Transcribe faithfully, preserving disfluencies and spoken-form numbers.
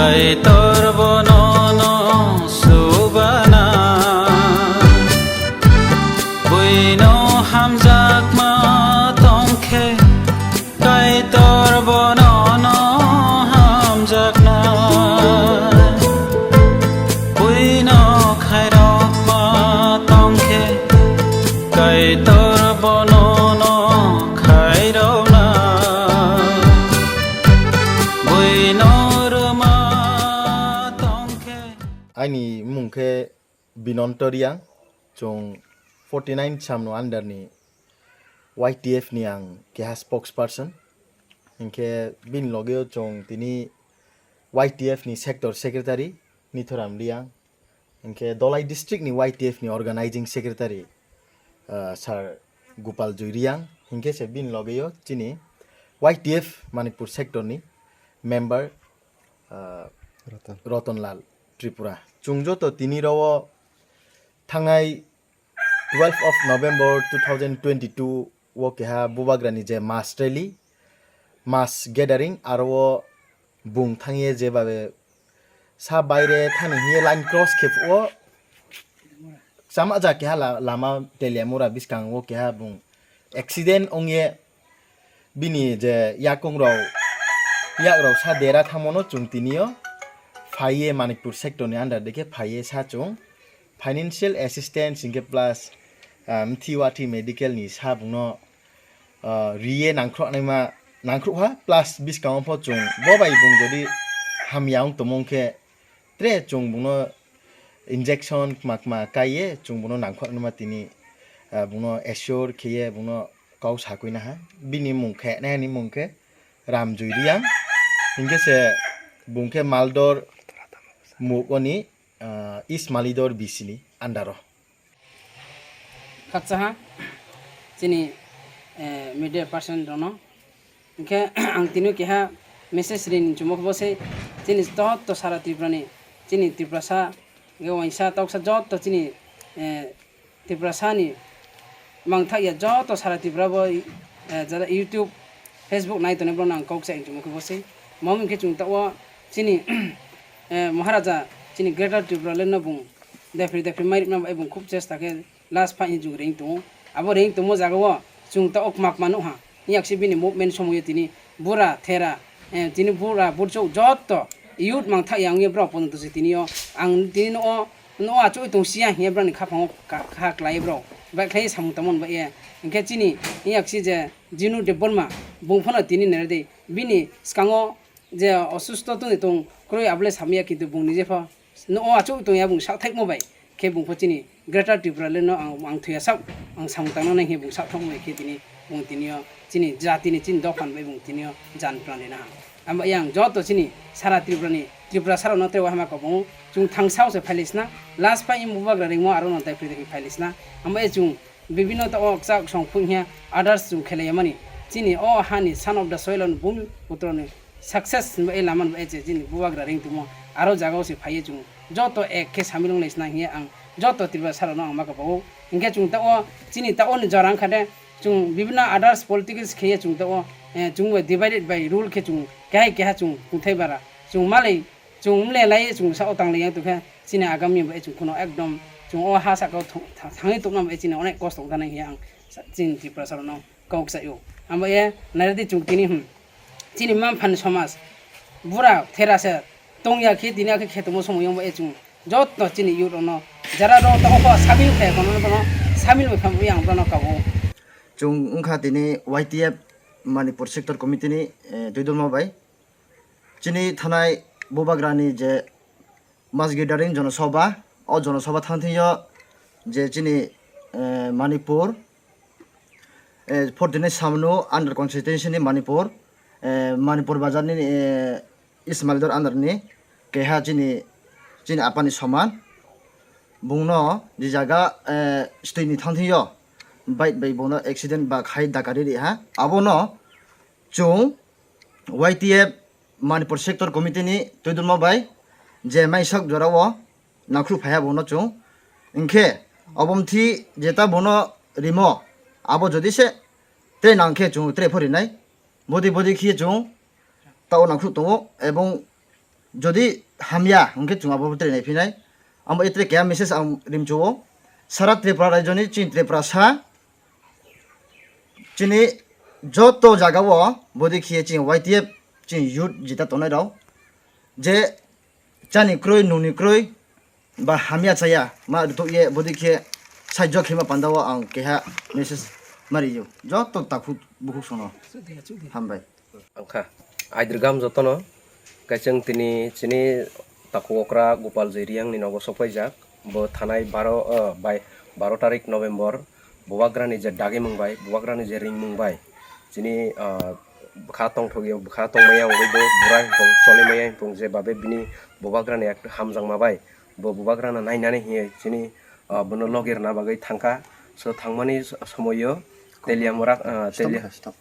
Kaitor bono no subana, buino hamjakma tongkhe, Kaitor bono no hamjakna, buino khairokma tongkhe, Kaitor bono no khairokna, buino rwma tongkhe. Aini mung khe Binonto Riang, chwng forty nine Samno under ni Y T F ni ang keha spokesperson. Hinkhe bini logeo chwng tini Y T F ni sector secretary Nithoram Riang. Hinkhe Dholai district ni Y T F ni organizing secretary, ah, Sir Gopal Jui Riang. Hinkhe se bini logeo chini Y T F Manipur sector ni member, ah, Ratan. Ratan Lal Tripura. Chwng joto tini rwo thangnai twelve of November two thousand twenty-two o keha bubagrani je mass rally, mass gathering, aro o bung thangye jebabe sa baire thani hiye line cross khe phuo chama ja keha la-, lama Teliamura bwskango keha bung accident ongye bini je yakung rok, yak rok sa dera thamono chwng tinio phaiye Manipur sector ni under de khe phaiye sa chwng financial assistance hinkhe plus, ah, mthi wathi medical ni sa bungno, ah, riye nangkhroknaima nangkhrokha plus bwskango pho chwng bo bai bung jodi hamya wng tongmung khe tre chwng bungno injection kma kma kaiye chwng bungno nangkhroknaima tini, ah, bungno assure khiye bungno kok sakwi naha. Bini mung khe, nai ni mung khe Ramjui Riang. Hinkhe se bung khe Maldor muk oni, ah, East Malidor B C ni under o. Khakchaha chini, eh, media person rokno. Hinkhe ang tini keha message rini chumok bo se chini joto sara Tripura ni chini Tiprasa, hinkhe waisa toksa joto chini, eh, Tiprasa ni mangthak ya joto sara Tripura bo, eh, jara YouTube, Facebook nai tongnai borok no ang kok chai chumok bo se. Mom hinkhe chwng ta o chini, eh, Maharaja chini Greater Tripura Land no bung depri depri mai rikna bai bung khub chesta khe last fight ni jung ring tongo. Abo ring tongmo jaga o chwng ta o kma kma nukha. Yak si bini movement somoyo tini bura thera, eh, tini bura burchuk joto youth mangthak ya wngya borok pono tongsi tini o. Ang tini no o, no o achuk tong siya hiya borok ni khapang o ka-, kha klai borok. Bai khlai samung tangmani bai ya. Hinkhe chini yak si je Jinu Debbarma bung phano tini nere de bini skango je osusto tongwi tong kwrwi abole samya kintu bung nije pho no o achuk tongya bung sak thaikmo bai khe bung pho chini Greater Tripura Land no ang, ang thuya sak ang samung tangna nai khe bung sak thokmo bai khe tini bung tini o chini jati ni chini dophan bai bung tini o jan pran rina ha. Amo yang joto chini sara Tripura ni Tripura sara no tei wahama ko bung chwng thangsa se phailisna last pai im bubagra ringmo aro no dai phri phailisna amo e chwng bibino ta o kchak song phung hiya others chwng khelai mani chini o hani son of the soil on bhumi putro ni success hinba e lama hinba e je chini bubagra ring tongmo aro jaga o se phaiye chwng joto ek khe samil wng lai sna hiye ang joto Tripura sara no ang ma ka bao hinkhe chwng ta o chini ta o ni jora wngkha de chwng bibino others politics khiye chwng ta o, eh, chwng bai divided by rule khe chwng keha keha chwng kungthai bara chwng malai chwng mle lai chwng sa o tang lai yang tongkha chini agami bai chwng kheno ekdom chwng o ha saka o thang-, thangwi tongma bai chini onek kosto wngkha nai hiye ang sa-, chini Tripura sara no kok sa o. Amo e nairadi chwng tini, hmm, chini maphan somaj bura thera se tongya khe tini akhe khe tongmo somo yongbo e chwng joto chini youth rokno jara rok tongo kho sabil khe kono kono sabil bai phamwi ang bono kabo. Chwng wngkha tini Y T F Manipur Sector Committee ni, eh, twidulma bai chini thanai bubagrani je Mass gathering jonosobha, o jonosobha thangthingyo je chini, eh, Manipur, eh, forty nine Samnu under constituency ni Manipur, eh, Manipur bazar ni, eh, East Malidor under ni keha chini, chini apani soman. Bungno je jaga, eh, stui ni thangthingyo bike bai bono accident ba khai dakari riha. Abono chwng Y T F Manipur Sector Committee ni twidulma bai je maisak jora o nangkhru phaiya bono chwng. Hinkhe obomthi jeta bono rimo abo jodi se tre nangkhe chwng tre pho rinai. Bodi bodi khiye chwng ta o nangkhru tongo ebong Jodi hamya hwnkhe chwng abo tere naiphinai. Amo etre keha message ang rimchuo. Sara Tripura rajyoni chini Tripura sa chini joto jagao bodi khiye chini Y T F chini youth jita tongnai rok je chani kroi nungni kroi ba hamya chaya ma rwthok ye bodi khe saijo khema pandao ang keha message ma rio joto takhuk bukhuk sono. Hambai. Angkha. Aidirgam jotono. Kaisang tini chini takhuk okra Gopal J Reang ni nogo sokpaijak. Bo thanai baro, eh, bai, baro tarik November. Bubagrani je dagimung bai, bubagrani je ringmung bai. Chini, eh, bwkha tongthok ya, bwkha tongmaya wngwi bo bura hinkung, choli maya hinkung je babe bini bubagrani ek hamjakma bai. Bo bubagrano nainani hiye chini, eh, bono logi rwna bagwi thangkha. So thangmani s-, somoio Teliamura, eh, Stop Telia-, kha, stop.